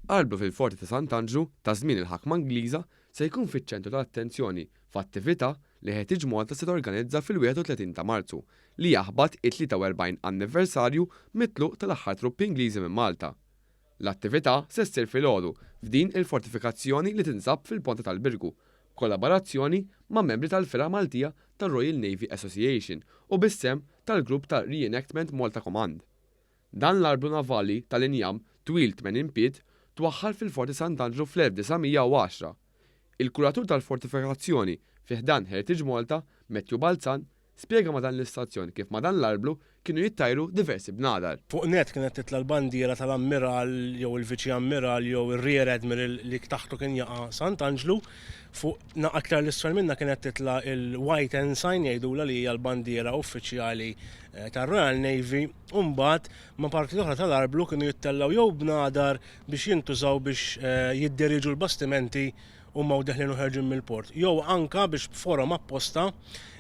Arblu fil-Forti ta' Sant'Anġlu ta' żmien il-ħakma Ingliża se jkun fiċ-ċentru tal-attenzjoni f'attività li Heritage Malta se torganizza fil-31 ta' Marzu li jaħbat it-43 anniversarju mit-tluq tal-aħħar truppi Ingliżi minn Malta. L-attività se ssir filgħodu f'din il-fortifikazzjoni li tinsab fil-Ponta tal-Birgu b'kollaborazzjoni ma' membri tal-fergħa Maltija tar-Royal Navy Association u bis-sehem tal-grupp ta' Re-enactment Malta Command. Dan l-arblu navali tal-injam twil 80 pied twaħħal fil-Forti Sant'Anġlu fl-1910. Il-kuratur tal-fortifikazzjoni fi ħdan Heritage Malta, Matthew Balzan, spjega ma' dan l-istazzjon kif ma' dan l-arblu kienu jittajru diversi bnadar. Fuq nett kienet titla' l-bandiera tal-Ammiral jew il-Viċi Ammiral jew ir-Rear Admiral li taħtu kien jaqa' Sant'Anġlu. Fuq naqa' iktar 'l isfel minnha kienet titla' l-White Ensign jgħidulha li hija l-bandiera uffiċjali tar-Royal Navy u mbagħad ma' parti oħra tal-arblu kienu jittellgħu jew bnadar biex jintużaw biex jidderieġu l-bastimenti huma u deħlin u ħerġin mill-port, jew anka biex b'forom apposta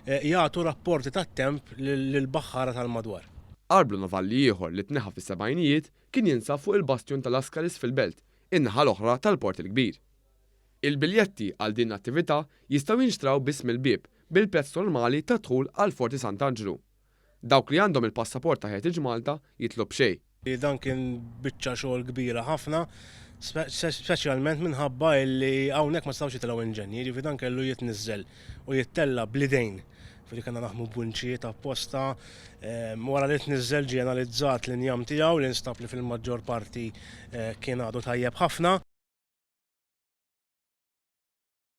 jagħtu rapporti tat-temp lill-baħħara tal-madwar. Arblu navalli ieħor li tneħħa fis-sebgħinijiet kien jinsab fuq il-Bastion ta' Lascaris fil-Belt, in-naħa l-oħra tal-Port il-Kbir. Il-biljetti għal din l-attività jistgħu jinxtraw biss mill-bieb bil-prezz normali tad-dħul għall-Forti Sant'Anġlu. Dawk li għandhom il-passaport ta' Heritage Malta jidħlu b'xejn. Dan kien biċċa xogħol kbira ħafna, speċjalment minħabba li hawnhekk ma setgħux jitilgħu inġenji, jiġifieri dan kellu jitniżżel u jittella' bl-idejn. Jiġifieri kellna naħdmu b'winċijiet apposta. Wara li tniżżel ġie analizzat l-injam tiegħu li nstab li fil-maġġor parti kien għadu tajjeb ħafna.